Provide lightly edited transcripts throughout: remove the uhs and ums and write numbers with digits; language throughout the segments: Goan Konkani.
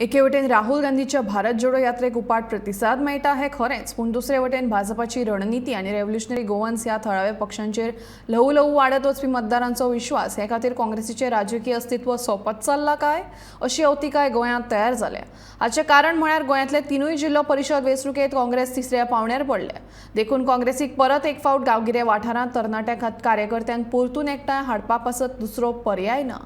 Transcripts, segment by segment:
एके वटेन राहुल गांधीच्या भारत जोडो यात्रेक उपाट प्रतिसाद मेळटा हें खरेंच, पूण दुसरे वटेन भाजपाची रणनिती आनी रेव्होल्युशनरी गोवन्स ह्या थळाव्या पक्षांचेर ल्हवू ल्हवू वाडत वचपी मतदारांचो विश्वास हे खातीर काँग्रेसीचें राजकीय अस्तित्व सोंपत चल्लां काय अशी अवतिकाय गोंयांत तयार जाल्या. हाचें कारण म्हळ्यार गोंयांतले तिनूय जिल्लो परिशद वेंचणुकेंत काँग्रेस तिसऱ्या पावंड्यार पडल्या. देखून काँग्रेसीक परत एक फावट गांवगिऱ्या वाठारांत तरणाट्या कार्यकर्त्यांक परतून एकठांय हाडपा पासत दुसरो पर्याय ना.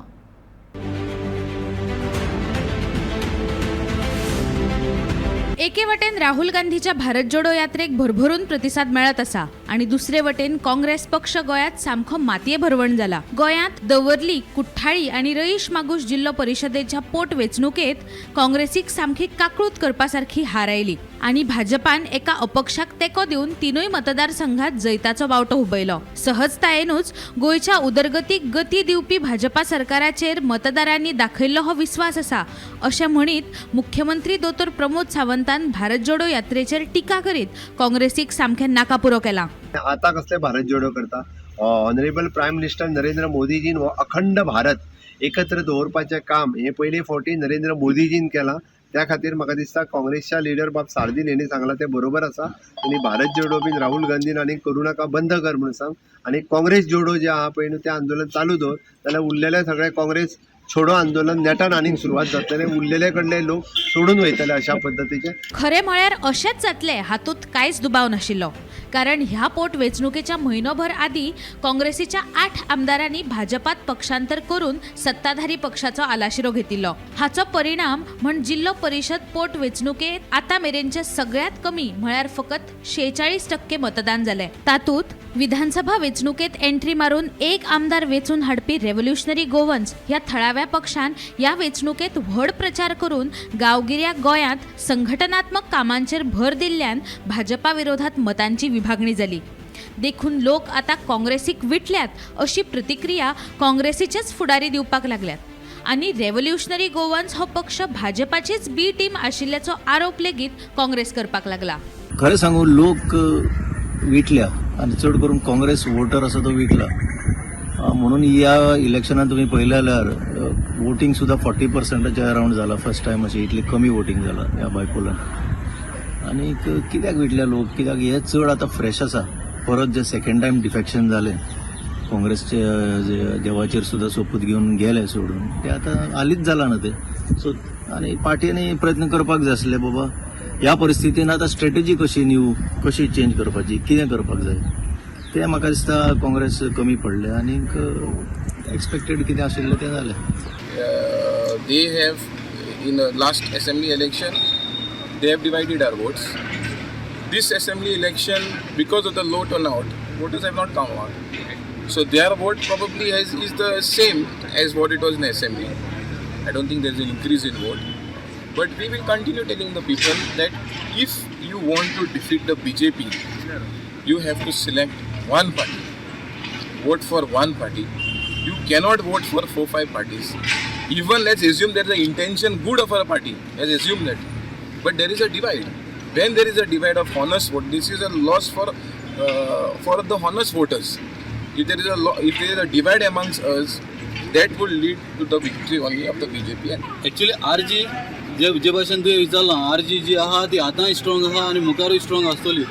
एके वटेन राहुल गांधीच्या भारत जोडो यात्रेक भरभरून प्रतिसाद मेळत आसा आनी दुसरे वटेन काँग्रेस पक्ष गोंयांत सामको मातये भरवण जाला. गोंयांत दवर्ली, कुठ्ठाळी आनी रईश मागूश जिल्लो परिशदेच्या पोट वेंचणुकेंत काँग्रेसीक सामकी काकळूत करपा सारकी हार आयली आनी भाजपान एका अपक्षाक तेंको दिवन तिनूय मतदारसंघात जैताचो बावटो हुबयलो. सहजतायेनूच गोंयच्या उदरगतीक गती दिवपी भाजपा सरकाराचेर मतदारांनी दाखयल्लो हो विस्वास आसा अशें म्हणीत मुख्यमंत्री दोतोर प्रमोद सावंतान भारत जोडो यात्रेचेर टिका करीत काँग्रेसीक सामकें नाकापुरो केला. आता कसले भारत जोडो करता? ऑनरेबल प्रायम मिनिस्टर नरेंद्र मोदीजीन हो अखंड भारत एकत्र दवरपाचें काम हें पयले फावटी नरेंद्र मोदीजीन केलां. त्या खातीर म्हाका दिसता काँग्रेसच्या लिडर बाब सार्दीन हेणी सांगलां तें बरोबर आसा. आनी भारत जोडो बीन राहुल गांधीन आनी करूं नाका, बंद कर म्हणून सांग आनी काँग्रेस जोडो जें आहा पळय न्हू तें आंदोलन चालू दवर, जाल्यार उरलेलें सगळें काँग्रेस छोडो आंदोलन नेटान आनीक सुरवात जातलें, उरलेले कडले लोक सोडून वयतले अशा पद्दतीचें. खरें म्हळ्यार अशेंच जातलें हातूंत कांयच दुबाव नाशिल्लो, कारण ह्या पोट वेंचणुकेच्या म्हयनोभर आदीं काँग्रेसीच्या 8 आमदारांनी भाजपात पक्षांतर करून सत्ताधारी पक्षाचो आलाशिरो घेतिल्लो. हाचो परिणाम म्हण जिल्लो परिशद पोट वेंचणुकेंत आतां मेरेनचें सगळ्यांत कमी म्हळ्यार फकत 46% मतदान जालें. तातूंत विधानसभा वेंचणुकेंत एंट्री मारून एक आमदार वेंचून हाडपी रेव्होल्युशनरी गोवन्स ह्या थळाव्या पक्षान ह्या वेंचणुकेंत व्हड प्रचार करून गांवगिऱ्या गोंयांत संघटनात्मक कामांचेर भर दिल्ल्यान भाजपा विरोधात मतांची विभागणी जाली. देखून लोक आतां काँग्रेसीक विटल्यात अशी प्रतिक्रिया काँग्रेसीचेच फुडारी दिवपाक लागल्यात आनी रेव्होल्युशनरी गोवन्स हो पक्ष भाजपाचीच बी टीम आशिल्ल्याचो आरोप लेगीत काँग्रेस करपाक लागला. खरें सांगू, लोक विटल्या आनी चड करून काँग्रेस वोटर आसा तो विटला म्हणून ह्या इलेक्शनान तुमी पळयलें जाल्यार वोटींग सुद्दां 40%च्या अरावंड जाला. फर्स्ट टायम अशें इतली कमी वोटींग जाला ह्या बायपोलान. आनी कित्याक विटल्या लोक, कित्याक हे चड आतां फ्रेश आसा. परत जे सेकंड टायम डिफेक्शन जालें काँग्रेसचे, जे देवाचेर सुद्दां सोपूत घेवन गेले सोडून, ते आतां हालींच जाला न्हू ते. सो आनी पार्टींनी प्रयत्न करपाक जाय आसले बाबा ह्या परिस्थितीन आतां स्ट्रेटजी कशी न्यू कशी चेंज करपाची, कितें करपाक जाय तें म्हाका दिसता काँग्रेस कमी पडलें आनीक एक्सपेक्टेड कितें आशिल्लें तें जालें. They have in the last assembly election they have divided our votes. This assembly election, because of the low turnout, voters have not come out, so their vote probably is the same as what it was in the assembly. I don't think there is an increase in vote, but we will continue telling the people that if you want to defeat the BJP, you have to select one party, vote for one party. You cannot vote for 4-5 parties. Even let's assume there is an intention good of our party. Let's assume that. But there is a divide. When there is a divide of honest vote, this is a loss for the honest voters. If there is a if there is a divide amongst us, that will lead to the victory only of the BJP. And actually RG जे जे भाशेन तुवें विचारलां, आरजी जी आहा ती आतांय स्ट्रॉंग आहा आनी मुखारूय स्ट्रॉंग आसतली.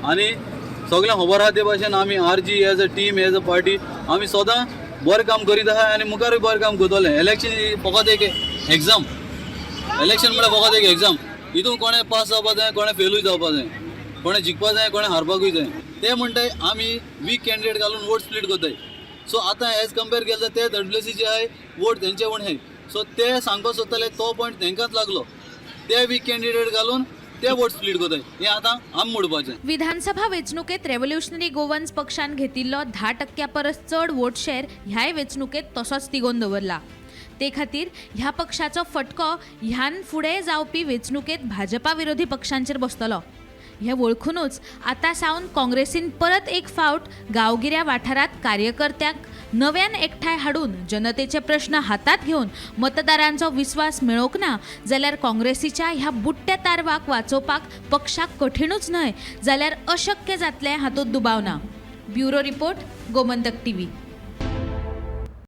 आनी सगळ्यांक खबर आहा ते भाशेन आमी RG as a team, as a party आमी सदां बरें काम करीत आहा आनी मुखारूय बरें काम करतले. इलेक्शन ही फकत एक एग्जाम, इलेक्शन म्हळ्यार फकत एक एग्जाम. हितून कोणें पास जावपा जाय, कोणें फेलूय जावपा जाय, कोणें जिखपा जाय, कोणें हारपाकूय जाय. ते म्हणटाय आमी वीक कॅन्डिडेट घालून वोट स्प्लीट करताय. सो आतां एज कंपेर केलें जाल्यार ते डब्ल्यूसीचे आहाय वोट तेंचे वण आहाय. सो ते सांगपाक सोदताले तो पॉयंट तेंकांच लागलो, ते वीक कॅन्डिडेट घालून ते वोट स्प्लीट करताय. हें आतां आमी म्हणपाचें. विधानसभा वेंचणुकेत रेव्होल्युशनरी गोवन्स पक्षान घेतिल्लो 10% परस चड वोट शेअर ह्याय वेंचणुकेत तसोच तिगोवन दवरला. ते खातीर ह्या पक्षाचो फटको ह्यान फुडें जावपी वेंचणुकेत भाजपा विरोधी पक्षांचेर बसतलो हें वळखुनूच आतां सावन काँग्रेसीन परत एक फावट गांवगिऱ्या वाठारांत कार्यकर्त्यांक नव्यान एकठांय हाडून जनतेचे प्रश्न हातांत घेवन मतदारांचो विस्वास मेळोवंक ना जाल्यार काँग्रेसीच्या ह्या बुडट्या तारवाक वाचोवपाक पक्षाक कठिणूच न्हय जाल्यार अशक्य जातलें हातूंत दुबाव ना. Bureau report, Gomantak TV.